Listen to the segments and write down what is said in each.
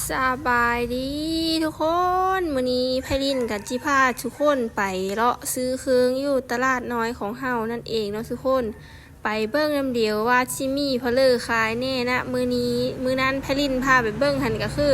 ສະບາຍດີທຸກຄົນ, ມື້ນີ້ໄພລິນກໍຊິພາທຸກຄົນໄປເລາະຊື້ເຄື່ອງຢູ່ຕະຫຼາດນ້ອຍຂອງເຮົານັ້ນເອງເນາະທຸກຄົນ. ໄປເບິ່ງນຳດຽວວ່າຊິມີພະເລີຂາຍແດ່ນະມື້ນີ້. ມື້ນັ້ນໄພລິນພາໄປເບິ່ງຫັ້ນກໍຄື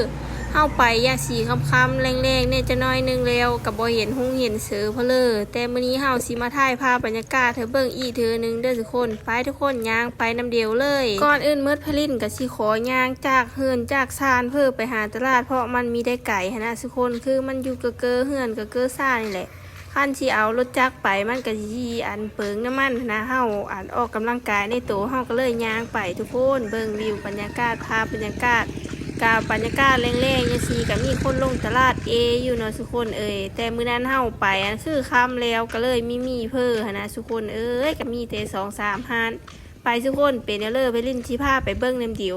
ເຮົາໄປຢາກຊິຄ່ຳໆແລງໆແດ່ຈັກໜ້ອຍໜຶ່ງແລ້ວ ກໍບໍ່ເຫັນຮຸ່ງເຫັນເຊີພະເລີ. ແຕ່ມື້ນີ້ເຮົາຊິມາຖ່າຍພາບບັນຍາກາດໃຫ້ເບິ່ງອີກເທື່ອໜຶ່ງເດີທຸກຄົນ. ໄປທຸກຄົນ ຍ່າງໄປນຳດຽວເລີຍ. ກ່ອນອື່ນໝົດໄພລິນກໍຊິຂໍຍ່າງຈາກເຮືອນຈາກຊານເພີ້ໄປຫາຕະຫຼາດ ເພາະມັນມີແຕ່ໄກຫັ້ນນະທຸກຄົນ, ຄືມັນຢູ່ເກີໆເຮືອນເກີໆຊານນີ້ແຫຼະ. ຄັນຊິເອົາລົດຈັກໄປ ມັນກໍຊິອັນເປືອງນ້ຳມັນນະ. ເຮົາອັນອອກກຳລັງກາຍໃນໂຕ ເຮົາກໍເລີຍຍ່າງໄປທຸກຄົນ. ເບິ່ງວິວບັນຍາກາດ ພາບບັນຍາກາດ ກະບັນຍາກາດແລງໆຈັ່ງຊີ້ ກໍມີຄົນລົງຕະຫຼາດເອຢູ່ເນາະທຸກຄົນເອີຍ. ແຕ່ມື້ນັ້ນເຮົາໄປອັນຄືຄ່ຳແລ້ວ ກໍເລີຍມີມີເພີຫັ້ນນະທຸກຄົນເອີຍ, ກໍມີແຕ່ສອງສາມຮ້ານ. ໄປທຸກຄົນ ເປັນແນວເລີ ໄພລິນຊິພາໄປເບິ່ງນຳດຽວ.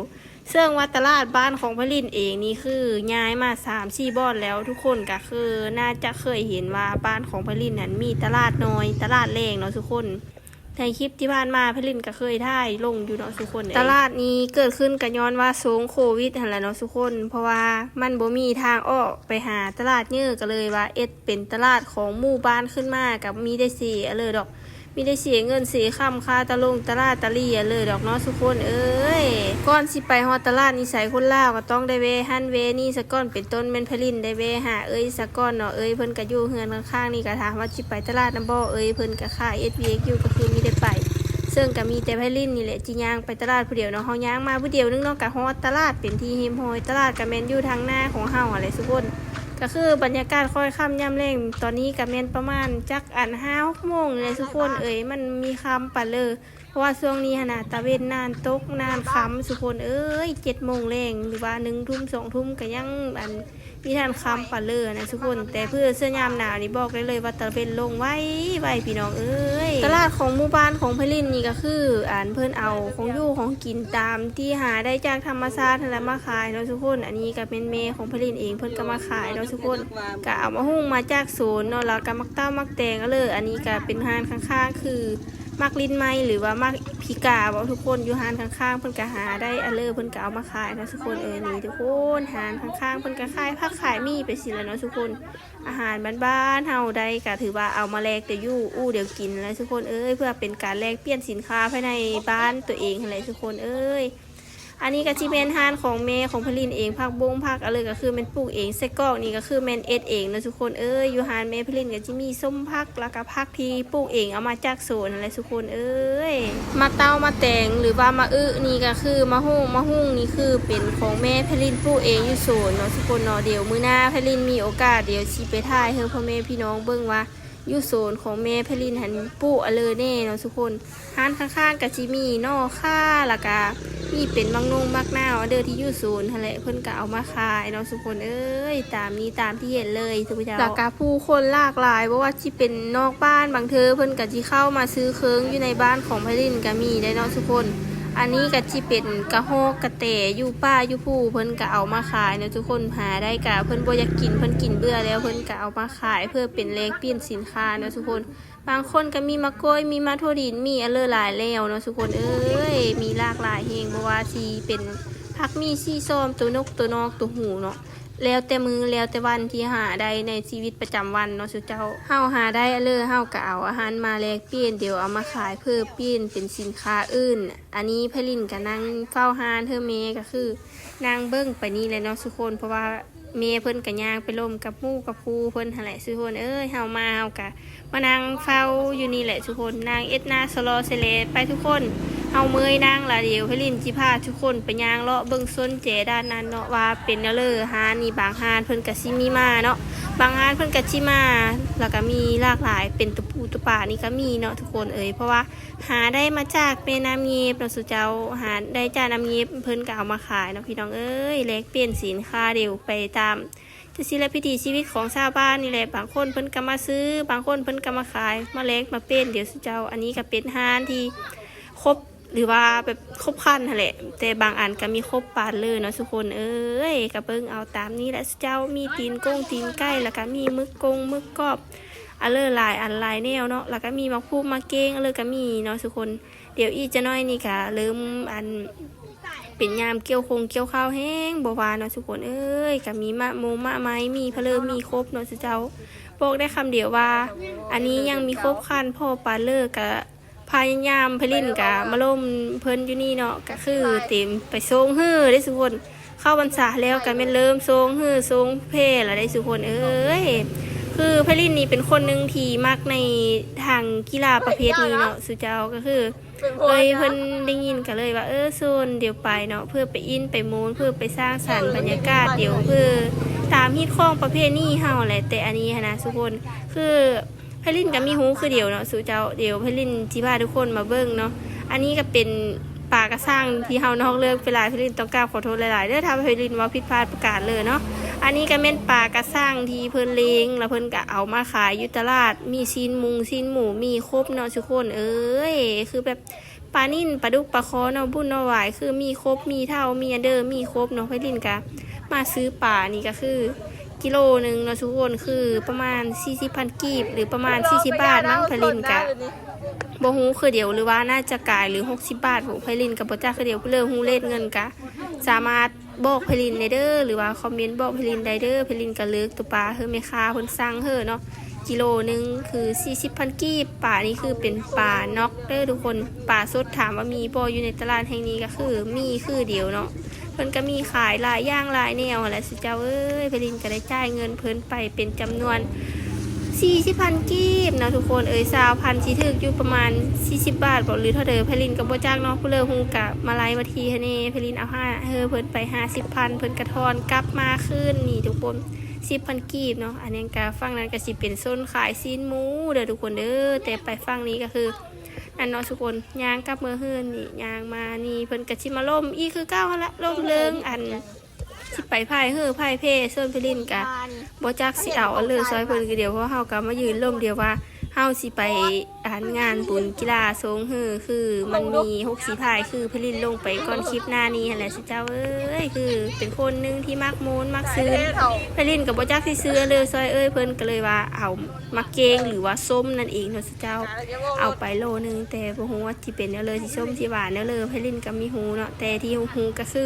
ເຊິ່ງວ່າຕະຫຼາດບ້ານຂອງໄພລິນເອງນີ້ຄືຍ້າຍມາສາມສີ່ບ່ອນແລ້ວ, ທຸກຄົນກໍຄືໜ້າຈະເຄີຍເຫັນວ່າບ້ານຂອງໄພລິນນັ້ນມີຕະຫຼາດນ້ອຍ ຕະຫຼາດແລງເນາະທຸກຄົນ. ໃນຄລິບທີ່ຜ່ານມາໄພລິນກໍເຄີຍຖ່າຍລົງຢູ່ເນາະທຸກຄົນເອີຍ. ຕະຫຼາດນີ້ເກີດຂຶ້ນກໍຍ້ອນວ່າຊ່ວງໂຄວິດຫັ້ນແຫຼະເນາະທຸກຄົນ, ເພາະວ່າມັນບໍ່ມີທາງອອກໄປຫາຕະຫຼາດເຍີ ກໍເລີຍວ່າເຮັດເປັນຕະຫຼາດຂອງໝູ່ບ້ານຂຶ້ນມາ, ກໍມີແຕ່ເສຍເລີຍດອກ. ມີແຕ່ເສຍເງິນເສຍຄຳ ຄ່າຕະຫຼົງຕະຫຼາດຕະຫຼຽເລີຍດອກເນາະທຸກຄົນເອີຍ. ກ່ອນຊິໄປຮອດຕະຫຼາດ ນິໄສຄົນລາວກໍຕ້ອງໄດ້ແວ່ຫັ້ນແວ່ນີ້ສາກ່ອນ, ເປັນຕົ້ນແມ່ນໄພລິນໄດ້ແວ່ຫາເອີຍສາກ່ອນເນາະ. ເອີຍເພິ່ນກໍຢູ່ເຮືອນຂ້າງໆນີ້, ກໍຖາມວ່າຊິໄປຕະຫຼາດນຳບໍ່ເອີຍ, ເພິ່ນກໍຂາຍເຮັດວຽກຢູ່, ກໍຄືມີແຕ່ໄປ. ເຊິ່ງກໍມີແຕ່ໄພລິນນີ້ແຫຼະທີ່ຍ່າງໄປຕະຫຼາດຜູ້ດຽວເນາະ. ເຮົາຍ່າງມາຜູ້ດຽວໜຶ່ງເນາະ ກໍຮອດຕະຫຼາດເປັນທີ່ຮຽບຮ້ອຍ. ຕະຫຼາດກໍແມ່ນຢູ່ທາງໜ້າຂອງເຮົາຫັ້ນແຫຼະທຸກຄົນ. ກໍຄືບັນຍາກາດຄ້ອຍຄ່ຳຍາມແລງ, ຕອນນີ້ກໍແມ່ນປະມານຈັກອັນຫ້າຫົກໂມງນີ້ແຫຼະທຸກຄົນເອີຍ, ມັນມີຄ່ຳປານເລີ. ເພາະວ່າຊ່ວງນີ້ຫັ້ນນະ ຕາເວັນນານຕົກນານຄ່ຳທຸກຄົນເອີຍ, ເຈັດໂມງແລງ ຫຼືວ່າໜຶ່ງທຸ່ມສອງທຸ່ມ ກໍຍັງອັນມີທັນຄ່ຳປານເລີນະທຸກຄົນ. ແຕ່ເພື່ອເສື້ອຍາມໜາວນີ້ ບອກໄດ້ເລີຍວ່າຕາເວັນລົງໄວໆ ພີ່ນ້ອງເອີຍ. ຕະຫຼາດຂອງໝູ່ບ້ານຂອງໄພລິນນີ້ກໍຄື ອັນເພິ່ນເອົາຂອງຢູ່ຂອງກິນຕາມທີ່ຫາໄດ້ຈາກທຳມະຊາດຫັ້ນລະມາຂາຍເນາະທຸກຄົນ. ອັນນີ້ກໍແມ່ນແມ່ຂອງໄພລິນເອງ ເພິ່ນກໍມາຂາຍເນາະທຸກຄົນ, ກໍເອົາໝາກຮຸ່ງມາຈາກສວນເນາະ, ແລ້ວກໍໝາກເຕົ້າໝາກແຕງເລີຍ. ອັນນີ້ກໍເປັນຮ້ານຂ້າງໆ ຄື ໝາກລິ້ນໄມ້ ຫຼືວ່າໝາກພິກາເວົ້າທຸກຄົນ, ຢູ່ຮ້ານຂ້າງໆເພິ່ນກໍຫາໄດ້ອັນເລີ ເພິ່ນກໍເອົາມາຂາຍເນາະທຸກຄົນເອີຍ. ນີ້ທຸກຄົນ ຮ້ານຂ້າງໆເພິ່ນກໍຂາຍຜັກຂາຍໝີ່ໄປຊີ້ແຫຼະເນາະທຸກຄົນ. ອາຫານບ້ານໆເຮົາໄດ້ກໍຖືວ່າເອົາມາແລກດຽວຢູ່ອູ່ດຽວກິນແຫຼະທຸກຄົນເອີຍ, ເພື່ອເປັນການແລກປ່ຽນສິນຄ້າພາຍໃນບ້ານຕົວເອງຫັ້ນແຫຼະທຸກຄົນເອີຍ. ອັນນີ້ກໍຊິແມ່ນຮ້ານຂອງແມ່ຂອງໄພລິນເອງ, ຜັກບົ້ງຜັກອະເລີກໍຄືແມ່ນປູກເອງ, ໄສ້ກອກນີ້ກໍຄືແມ່ນເຮັດເອງເນາະທຸກຄົນເອີຍ. ຢູ່ຮ້ານແມ່ໄພລິນກໍຊິມີສົ້ມຜັກ ແລ້ວກໍຜັກທີ່ປູກເອງເອົາມາຈາກສວນຫັ້ນແຫຼະທຸກຄົນເອີຍ. ໝາກເຕົ້າໝາກແຕງ ຫຼືວ່າໝາກອຶນີ້ກໍຄືໝາກຮຸ່ງ, ໝາກຮຸ່ງນີ້ຄືເປັນຂອງແມ່ໄພລິນປູກເອງຢູ່ສວນເນາະທຸກຄົນເນາະ. ດຽວມື້ໜ້າໄພລິນມີໂອກາດ ດຽວຊິໄປຖ່າຍໃຫ້ພໍ່ແມ່ພີ່ນ້ອງເບິ່ງວ່າ ຢູ່ສວນຂອງແມ່ໄພລິນຫັ້ນປູກອະເລີແດ່ເນາະທຸກຄົນ. ຮ້ານຂ້າງໆກໍຊິມີໜໍ່ຂ່າ ແລ້ວກໍມີເປັນໝາກນົງໝາກນາວອະເດີ ທີ່ຢູ່ສວນຫັ້ນແຫຼະ ເພິ່ນກໍເອົາມາຂາຍເນາະທຸກຄົນເອີຍ. ຕາມນີ້ຕາມທີ່ເຫັນເລີຍທຸກເຈົ້າ, ແລ້ວກໍຜູ້ຄົນຫຼາກຫຼາຍ, ບໍ່ວ່າຊິເປັນນອກບ້ານ, ບາງເທື່ອເພິ່ນກໍຊິເຂົ້າມາຊື້ເຄື່ອງຢູ່ໃນບ້ານຂອງໄພລິນກໍມີໄດ໋ເນາະທຸກຄົນ. ອັນນີ້ກໍຊິເປັນກະຮອກກະແຕ ຢູ່ປ່າຢູ່ພູ ເພິ່ນກໍເອົາມາຂາຍເນາະທຸກຄົນ. ຫາໄດ້ກໍເພິ່ນບໍ່ຢາກກິນ ເພິ່ນກິນເບື່ອແລ້ວ ເພິ່ນກໍເອົາມາ ຂາຍເພື່ອເປັນແລກປ່ຽນສິນຄ້າເນາະທຸກຄົນ. ບາງຄົນກໍມີໝາກກ້ວຍ ມີໝາກຖົ່ວດິນ ມີອະເລີຫຼາຍແລ້ວເນາະທຸກຄົນເອີຍ. ມີຫຼາກຫຼາຍແຮງ, ບໍ່ວ່າຊິເປັນຜັກໝີ່ ສີຊອມ, ຕົວນົກ ຕົວນອກ ຕົວຫູເນາະ, ແລ້ວແຕ່ມື້ ແລ້ວແຕ່ວັນທີ່ຫາໄດ້ໃນຊີວິດປະຈຳວັນເນາະຊຸເຈົ້າ. ເຮົາຫາໄດ້ອະເລີ ເຮົາກໍເອົາອາຫານມາແລກປ່ຽນ, ດຽວເອົາມາຂາຍເພື່ອປ່ຽນເປັນສິນຄ້າອື່ນ. ອັນນີ້ໄພລິນກໍນັ່ງເຝົ້າຮ້ານເຮີແມ່ ກໍຄືນັ່ງເບິ່ງໄປນີ້ແຫຼະເນາະທຸກຄົນ, ເພາະວ່າ ແມ່ເພິ່ນກະຍ່າງໄປລົມກັບໝູ່ກັບຄູ່ເພິ່ນຫັ້ນແຫຼະທຸກຄົນເອີຍ. ເຮົາມາ ເຮົາກະມານັ່ງເຝົ້າຢູ່ນີ້ແຫຼະທຸກຄົນ, ນັ່ງເອັດໜ້າຊະລໍຊະແລໄປທຸກຄົນ. ເຮົາເມື່ອຍນັ່ງລະ, ດຽວໄພລິນຊິພາທຸກຄົນໄປຍ່າງເລາະເບິ່ງໂຊນແຈດ້ານນັ້ນເນາະ ວ່າເປັນແນວເລີ. ຮ້ານນີ້ບາງຮ້ານເພິ່ນກະຊິມີໝາເນາະ, ບາງຮ້ານເພິ່ນກະຊິມາ, ລະກະມີຫຼາກຫຼາຍ ເປັນຕະປູຕະປານີ້ກະມີເນາະທຸກຄົນເອີຍ, ເພາະວ່າ ຫາໄດ້ມາຈາກແມ່ນ້ຳເຫງບເນາະຊຸເຈົ້າ, ຫາໄດ້ຈາກນ້ຳເຫງບ ເພິ່ນກໍເອົາມາຂາຍເນາະພີ່ນ້ອງເອີຍ, ແລກປ່ຽນສິນຄ້າດຽວໄປຕາມ ຈັ່ງຊີ້ແຫຼະ ວິຖີຊີວິດຂອງຊາວບ້ານນີ້ແຫຼະ. ບາງຄົນເພິ່ນກໍມາຊື້, ບາງຄົນເພິ່ນກໍມາຂາຍ, ມາແລກມາປ່ຽນດຽວຊຸເຈົ້າ. ອັນນີ້ກໍເປັນຮ້ານທີ່ຄົບ ຫຼືວ່າແບບຄົບຄັນຫັ້ນແຫຼະ, ແຕ່ບາງອັນກໍມີຄົບປານເລີເນາະທຸກຄົນເອີຍ. ກໍເບິ່ງເອົາຕາມນີ້ແຫຼະຊຸເຈົ້າ, ມີຕີນກົງຕີນໄກ່ ແລ້ວກໍມີໝຶກກົງໝຶກກອບ ອະເລີຫຼາຍອັນຫຼາຍແນວເນາະ, ແລ້ວກໍມີໝາກພູໝາກເກ້ງ ອະເລີກໍມີເນາະທຸກຄົນ. ດຽວອີກຈັກໜ້ອຍນີ້ກະເລີ່ມອັນ ເປັນຍາມກ່ຽວຄົງກ່ຽວເຂົ້າແຮງບໍ່ວ່າເນາະທຸກຄົນເອີຍ ກະມີມະມົງມະໄມ້ ມີຜະເລີ ມີຄົບເນາະຊຸເຈົ້າ. ບອກໄດ້ຄຳດຽວວ່າ ອັນນີ້ຍັງມີຄົບຄັນ ເພາະປາເລີກະພະຍາຍາມ ໄພລິນກະມາລົມເພິ່ນຢູ່ນີ້ເນາະ ກະຄືເຕັມໄປໂຊງຮືເດ້ທຸກຄົນ. ເຂົ້າພັນສາແລ້ວກະແມ່ນເລີ່ມໂຊງຮືໂຊງແພລະໄດ໋ທຸກຄົນເອີຍ. ຄືໄພລິນນີ້ເປັນຄົນໜຶ່ງທີ່ມັກໃນທາງກິລາປະເພດນີ້ເນາະຊຸເຈົ້າ ກະຄື ເອີຍ ເພິ່ນໄດ້ຍິນກະເລີຍວ່າ ເອີ ຊວນດຽວໄປເນາະ ເພື່ອໄປອິນໄປມ່ວນ ເພື່ອໄປສ້າງສັນບັນຍາກາດ ດຽວເພື່ອຕາມຮີດຄອງປະເພນີເຮົາແຫຼະ. ແຕ່ອັນນີ້ຫັ້ນນະທຸກຄົນ ຄືໄພລິນກະມີຮູ້ຄືດຽວເນາະຊຸເຈົ້າ. ດຽວໄພລິນຊິພາທຸກຄົນມາເບິ່ງເນາະ. ອັນນີ້ກະເປັນປາກະຊັງທີ່ເຮົານອກເລື່ອງໄປຫຼາຍ ໄພລິນຕ້ອງກາບຂໍໂທດຫຼາຍໆເດີ ຖ້າໄພລິນເວົ້າຜິດພາດປະການເລີຍເນາະ. ອັນນີ້ກະແມ່ນປາກະຊັງທີ່ເພິ່ນລ້ຽງ ລະເພິ່ນກະເອົາມາຂາຍຢູ່ຕະຫຼາດ ມີຊີ້ນໝູ ຊີ້ນໝູ ມີຄົບເນາະທຸກຄົນເອີຍ. ຄືແບບ ປານິນ ປາດຸກ ປາຄໍ ໜໍ່ບຸ້ນ ໜໍ່ຫວາຍ ຄືມີຄົບ ມີເທົ້າ ມີອັນເດີ ມີຄົບເນາະ. ໄພລິນກະມາຊື້ປານີ້ກະຄືກິໂລໜຶ່ງເນາະທຸກຄົນ ຄືປະມານສີ່ສິບພັນກີບ ຫຼືປະມານສີ່ສິບບາດມັ້ງ. ໄພລິນກະບໍ່ຮູ້ຄືດຽວ ຫຼືວ່າໜ້າຈະກາຍ ຫຼືຫົກສິບບາດ ໄພລິນກະບໍ່ຈັກຄືດຽວ. ຜູ້ເລີຮູ້ເລດເງິນກະສາມາດ ບອກໄພລິນແດ່ເດີ ຫຼືວ່າຄອມເມັນບອກໄພລິນໄດ້ເດີ. ໄພລິນກະເລືອກໂຕປາ ເຮີແມ່ຄ້າເພິ່ນສັ່ງເຮີເນາະ ກິໂລໜຶ່ງຄືສີ່ສິບພັນກີບ. ປານີ້ຄືເປັນປານອກເດີທຸກຄົນ ປາສົດ. ຖາມວ່າມີບໍ່ຢູ່ໃນຕະຫຼາດແຫ່ງນີ້ ກະຄືມີຄືດຽວເນາະ. ເພິ່ນກະມີຂາຍຫຼາຍຢ່າງຫຼາຍແນວຫັ້ນແຫຼະຊຸເຈົ້າເອີຍ. ໄພລິນກະໄດ້ຈ່າຍເງິນເພິ່ນໄປເປັນຈຳນວນສີ່ສິບພັນກີບເນາະທຸກຄົນເອີຍ. ຊາວພັນຊິຖືກຢູ່ປະມານສີ່ສິບບາດບໍ ຫຼືເທົ່າໃດ ໄພລິນກະບໍ່ຈັກເນາະ. ຜູ້ເລີຮູ້ກະມາໄລ່ມາທີ່ໃຫ້ແດ່ ໄພລິນເອົາໃຫ້ເພິ່ນໄປຫ້າສິບພັນ ເພິ່ນກະທອນກັບມາຄືນນີ້ທຸກຄົນ ສິບພັນກີບເນາະ. ອັນນັ້ນກະ ຝັ່ງນັ້ນກະຊິເປັນໂຊນຂາຍຊີ້ນໝູເດີທຸກຄົນເດີ ແຕ່ໄປຝັ່ງນີ້ກະຄື ອັນເນາະທຸກຄົນ ຍ່າງກັບເມືອເຮືອນນີ້ ຍ່າງມານີ້ ເພິ່ນກະຊິມາລົມອີກຄືເກົ່າຫັ້ນລະ ລົມເລື່ອງອັນຊິໄປພາຍເຮືອພາຍແພ. ສ່ວນໄພລິນກະບໍ່ຈັກຊິເອົາອັນເລີຊ່ອຍເພິ່ນຄືດຽວ ເພາະເຮົາກະມາຢືນລົມດຽວວ່າ ເຮົາຊິໄປອັນງານບຸນກິລາໂຊງຮື ຄືມັນມີຫົກສີ່ພາຍ ຄືໄພລິນລົງໄປກ່ອນຄລິບໜ້ານີ້ຫັ້ນແຫຼະ ເຈົ້າເອີຍ ຄືເປັນຄົນໜຶ່ງທີ່ມັກມ່ວນມັກຊື່ນ. ໄພລິນກະບໍ່ຈັກຊິຊື້ອັນເລີຊ່ອຍເອີຍ ເພິ່ນກະເລີຍວ່າເອົາໝາກເກງ ຫຼືວ່າສົ້ມນັ້ນເອງເນາະເຈົ້າ ເອົາໄປໂລໜຶ່ງ ແຕ່ບໍ່ຮູ້ວ່າຊິເປັນແນວເລີ ຊິສົ້ມຊິຫວານແນວເລີ ໄພລິນກະມີຮູ້ເນາະ. ແຕ່ທີ່ຮູ້ກະຄື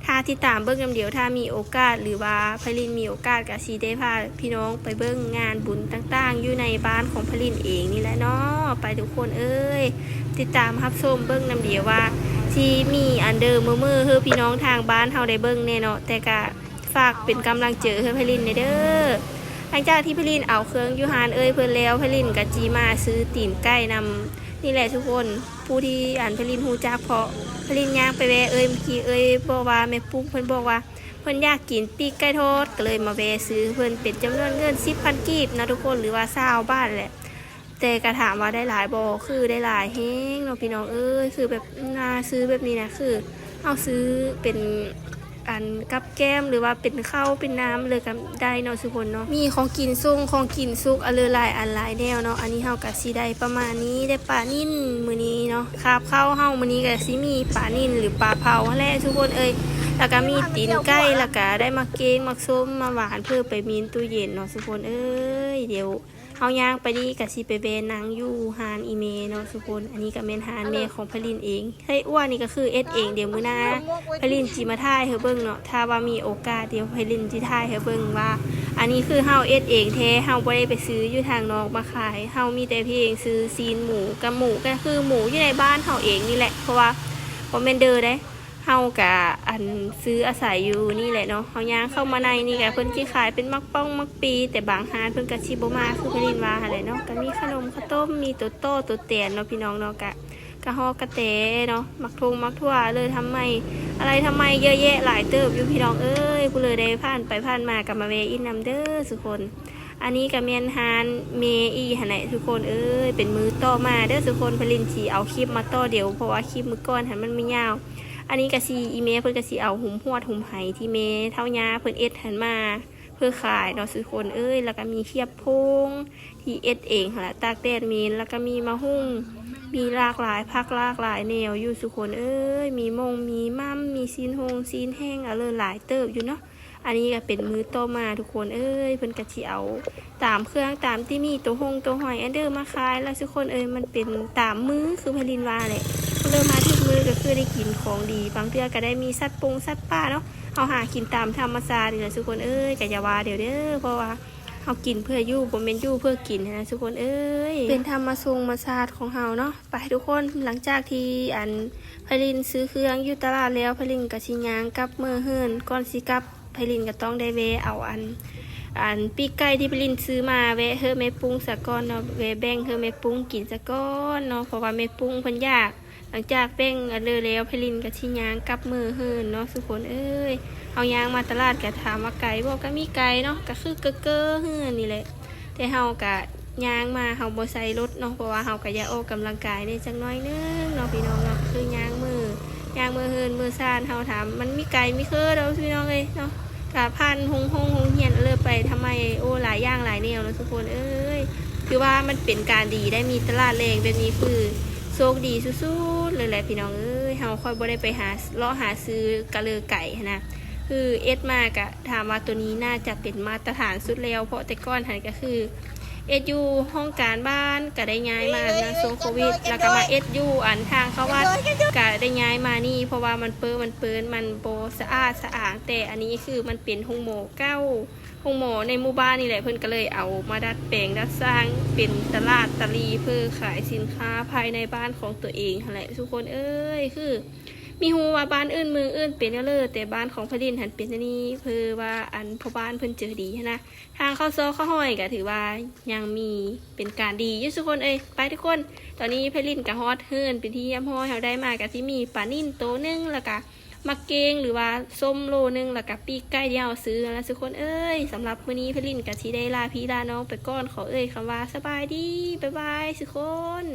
ຖ້າຕິດຕາມເບິ່ງນຳດຽວ ຖ້າມີໂອກາດ ຫຼືວ່າໄພລິນມີໂອກາດ ກະຊິໄດ້ພາພີ່ນ້ອງໄປເບິ່ງງານບຸນຕ່າງໆ ຢູ່ໃນບ້ານຂອງໄພລິນເອງນີ້ແຫຼະເນາະ ໄປທຸກຄົນເອີຍ. ຕິດຕາມຮັບຊົມເບິ່ງນຳດຽວວ່າ ຊິມີອັນເດີເມີໆ ເຮີພີ່ນ້ອງທາງບ້ານເຮົາໄດ້ເບິ່ງແດ່ເນາະ. ແຕ່ກະຝາກເປັນກຳລັງເຈີເຮີໄພລິນແດ່ເດີ. ຫຼັງຈາກທີ່ໄພລິນເອົາເຄື່ອງຢູ່ຮ້ານເອີຍເພິ່ນແລ້ວ ໄພລິນກະຊິມາຊື້ຕີນໄກ່ນຳນີ້ແຫຼະທຸກຄົນ ຜູ້ທີ່ອັນໄພລິນຮູ້ຈັກ ເພາະໄພລິນຍ່າງໄປແວ່ເອີຍ ເມື່ອກີ້ເອີຍບອກວ່າ ແມ່ປຸກເພິ່ນບອກວ່າ ເພິ່ນຢາກກິນປີກໄກ່ທອດ ກະເລີຍມາແວ່ຊື້ເພິ່ນເປັນຈຳນວນເງິນສິບພັນກີບເນາະທຸກຄົນ ຫຼືວ່າຊາວບາດແຫຼະ. ແຕ່ກະຖາມວ່າໄດ້ຫຼາຍບໍ່ ຄືໄດ້ຫຼາຍແຮງເນາະພີ່ນ້ອງເອີຍ. ຄືແບບ ນາ ຊື້ແບບນີ້ນະ ຄືເຮົາຊື້ເປັນອັນກັບແກ້ມ ຫຼືວ່າເປັນເຂົ້າເປັນນ້ຳເລີຍກະໄດ້ເນາະທຸກຄົນເນາະ. ມີຂອງກິນສົ້ງ ຂອງກິນສຸກ ອັນເລີຫຼາຍອັນຫຼາຍແນວເນາະ. ອັນນີ້ເຮົາກະຊິໄດ້ປະມານນີ້ ໄດ້ປານິນມື້ນີ້ເນາະ. ຄາບເຂົ້າເຮົາມື້ນີ້ກະຊິມີປານິນ ຫຼືປາເຜົາຫັ້ນແຫຼະທຸກຄົນເອີຍ ລະກະມີຕີນໄກ່ ລະກະໄດ້ໝາກເກງ ໝາກສົ້ມ ໝາກຫວານ ເພື່ອໄປມີນຕູ້ເຢັນເນາະທຸກຄົນເອີຍ. ດຽວເຮົາຍ່າງໄປນີ້ກະຊິໄປແວ່ນັ່ງຢູ່ຮ້ານອີ່ແມ່ເນາະທຸກຄົນ. ອັນນີ້ກະແມ່ນຮ້ານແມ່ຂອງໄພລິນເອງ ເຮັດ ອັວນີ້ກະຄືເຮັດເອງ. ດຽວມື້ໜ້າໄພລິນຊິມາຖ່າຍໃຫ້ເບິ່ງເນາະ ຖ້າວ່າມີໂອກາດ ດຽວໄພລິນຊິຖ່າຍໃຫ້ເບິ່ງວ່າ ອັນນີ້ຄືເຮົາເຮັດເອງແທ້ ເຮົາບໍ່ໄດ້ໄປຊື້ຢູ່ທາງນອກມາຂາຍ ເຮົາມີແຕ່ພຽງຊື້ຊີ້ນໝູກັບໝູ ກະຄືໝູຢູ່ໃນບ້ານເຮົາເອງນີ້ແຫຼະ ເພາະວ່າບໍ່ແມ່ນເດີໄດ ເຮົາກະອັນຊື້ອາໄສຢູ່ນີ້ແຫຼະເນາະ. ເຮົາຍ່າງເຂົ້າມາໃນນີ້ກະເພິ່ນຊິຂາຍເປັນໝາກປ່ອງໝາກປີ ແຕ່ບາງຮ້ານເພິ່ນກະຊິບໍ່ມາ ຄືໄພລິນວ່າຫັ້ນແຫຼະເນາະ. ກະມີຂະໜົມ ເຂົ້າຕົ້ມ ມີໂຕຕໍ່ໂຕແຕນເນາະພີ່ນ້ອງເນາະ ກະ ກະຮອກກະແຕເນາະ ໝາກທົ່ງໝາກຖົ່ວ ເລີທຳໄມ ອາໄລທຳໄມເຍາະແຍະຫຼາຍເຕີບຢູ່ພີ່ນ້ອງເອີຍ. ຜູ້ເລີໄດ້ຜ່ານໄປຜ່ານມາກະມາແວ່ອີກນຳເດີທຸກຄົນ. ອັນນີ້ກະແມ່ນຮ້ານແມ່ອີ່ຫັ້ນແຫຼະທຸກຄົນເອີຍ ເປັນມື້ຕໍ່ມາເດີທຸກຄົນ. ໄພລິນຊິເອົາຄລິບມາຕໍ່ດຽວ ເພາະວ່າຄລິບມື້ກ່ອນຫັ້ນມັນບໍ່ຍາວ. ອັນນີ້ກະຊິ ອີ່ແມ່ເພິ່ນກະຊິເອົາຫຸມຮວດຫຸມໄຫທີ່ແມ່ເຖົ້າຍ່າເພິ່ນເຮັດຫັ້ນມາ ເພື່ອຂາຍເນາະທຸກຄົນເອີຍ. ລະກະມີຂຽບໂພງທີ່ເຮັດເອງຫັ້ນລະ ຕາກແດດມີນ ລະກະມີໝາກຫຸ່ງ ມີຫຼາກຫຼາຍຜັກຫຼາກຫຼາຍແນວຢູ່ທຸກຄົນເອີຍ. ມີມົ້ງມີໝ່ຳ ມີຊີ້ນຫົງຊີ້ນແຫ້ງ ອາເລີຫຼາຍເຕີບຢູ່ເນາະ. ອັນນີ້ກະເປັນມື້ຕໍ່ມາທຸກຄົນເອີຍ ເພິ່ນກະຊິເອົາຕາມເຄື່ອງຕາມທີ່ມີ ໂຕຫົງໂຕຫອຍ ອັນເດີມາຂາຍລະທຸກຄົນເອີຍ. ມັນເປັນຕາມມື້ ຄືໄພລິນວ່າແຫຼະ ເລີ່ມມາຖືກ ຄື ກໍຄືໄດ້ກິນຂອງດີ ບາງເທື່ອກໍໄດ້ມີສັດປົງສັດປ່າເນາະ ເຮົາຫາກິນຕາມທຳມະຊາດນີ້ແຫຼະທຸກຄົນເອີຍ ກໍຢ່າວ່າເດີ ເພາະວ່າເຮົາກິນເພື່ອຢູ່ ບໍ່ແມ່ນຢູ່ເພື່ອກິນຫັ້ນນະທຸກຄົນເອີຍ ເປັນທຳມະຊົງມະຊາດຂອງເຮົາເນາະ. ໄປທຸກຄົນ ຫຼັງຈາກທີ່ອັນໄພລິນຊື້ເຄື່ອງຢູ່ຕະຫຼາດແລ້ວ ໄພລິນກໍຊິຍ່າງກັບເມືອເຮືອນ ກ່ອນຊິກັບ ໄພລິນກໍຕ້ອງໄດ້ແວ່ເອົາອັນ ອັນປີກໄກ່ທີ່ໄພລິນຊື້ມາ ແວ່ເຮືອແມ່ປຸ້ງສາກ່ອນເນາະ ແວ່ແບ່ງເຮືອແມ່ປຸ້ງກິນສາກ່ອນເນາະ ເພາະວ່າແມ່ປຸ້ງເພິ່ນຢາກ. ຫຼັງຈາກແບ່ງອັນເລີແລ້ວ ໄພລິນກໍຊິຍ່າງກັບເມືອເຮືອນເນາະທຸກຄົນເອີຍ. ເຮົາຍ່າງມາຕະຫຼາດກໍຖາມວ່າໄກບໍ່ ກໍມີໄກເນາະ ກໍຄືເກີໆເຮືອນນີ້ແຫຼະ ແຕ່ເຮົາກໍຍ່າງມາ ເຮົາບໍ່ໃສ່ລົດເນາະ ເພາະວ່າເຮົາກໍຢາກອອກກຳລັງກາຍແດ່ຈັກໜ້ອຍໜຶ່ງເນາະ ພີ່ນ້ອງເນາະ ຄືຍ່າງເມືອ ຍ່າງເມືອເຮືອນເມືອຊານ. ເຮົາຖາມມັນມີໄກມີຄືດອກ ພີ່ນ້ອງເອີຍເນາະ ກະຜ່ານໂຮງ ໂຮງຮຽນເລີໄປທຳໄມ ໂອ້ ຫຼາຍຢ່າງຫຼາຍແນວເນາະທຸກຄົນເອີຍ. ຖືວ່າມັນເປັນການດີໄດ້ມີຕະຫຼາດແລງແບບນີ້ ຄືໂຊກດີສຸດໆເລີຍແຫຼະພີ່ນ້ອງເອີຍ. ເຮົາ ຂ້ອຍບໍ່ໄດ້ໄປຫາເລາະຫາຊື້ກະເລີໄກຫັ້ນນະ ຄືເອັດມາກະ ຖາມວ່າໂຕນີ້ໜ້າຈະເປັນມາດຕະຖານສຸດແລ້ວ ເພາະແຕ່ກ່ອນຫັ້ນກະຄື ເອັດຢູ່ຫ້ອງການບ້ານ ກະໄດ້ຍ້າຍມານະ ຊ່ວງໂຄວິດ ແລ້ວກະມາເອັດຢູ່ອັນທາງເຂົ້າວັດ ກະໄດ້ຍ້າຍມານີ້ ເພາະວ່າມັນເປິ ມັນເປິນ ມັນບໍ່ສະອາດສະອາງ. ແຕ່ອັນນີ້ຄືມັນເປັນໂຮງໝໍເກົ່າ ໂຮງໝໍໃນໝູ່ບ້ານນີ້ແຫຼະ ເພິ່ນກະເລີຍເອົາມາດັດແປງດັດສ້າງເປັນຕະຫຼາດຕະຫຼີ່ ເພື່ອຂາຍສິນຄ້າພາຍໃນບ້ານຂອງຕົວເອງຫັ້ນແຫຼະທຸກຄົນເອີຍ. ຄືມີຮູ້ວ່າບ້ານອື່ນເມືອງອື່ນເປັນແນວເລີ ແຕ່ບ້ານຂອງພະລິນຫັ້ນເປັນແນວນີ້ ເພື່ອວ່າອັນພໍ່ບ້ານເພິ່ນໃຈດີຫັ້ນນະ. ທາງເຂົ້າຊອກເຂົ້າຫ້ອຍກະຖືວ່າຍັງມີເປັນການດີຢູ່ທຸກຄົນເອີຍ. ໄປທຸກຄົນ ຕອນນີ້ໄພລິນກະຮອດເຮືອນເປັນທີ່ຮຽບຮ້ອຍ. ເຮົາໄດ້ມາກະຊິມີປານິນໂຕໜຶ່ງ ແລ້ວກະໝາກເກງ ຫຼືວ່າສົ້ມໂລໜຶ່ງ ແລ້ວກະປີກໄກ່ທີ່ເຮົາຊື້ຫັ້ນລະທຸກຄົນເອີຍ. ສຳລັບມື້ນີ້ໄພລິນກະຊິໄດ້ລາພີ່ລານ້ອງໄປກ່ອນ ຂໍເອີ່ຍຄຳວ່າສະບາຍດີ ບາຍບາຍທຸກຄົນ.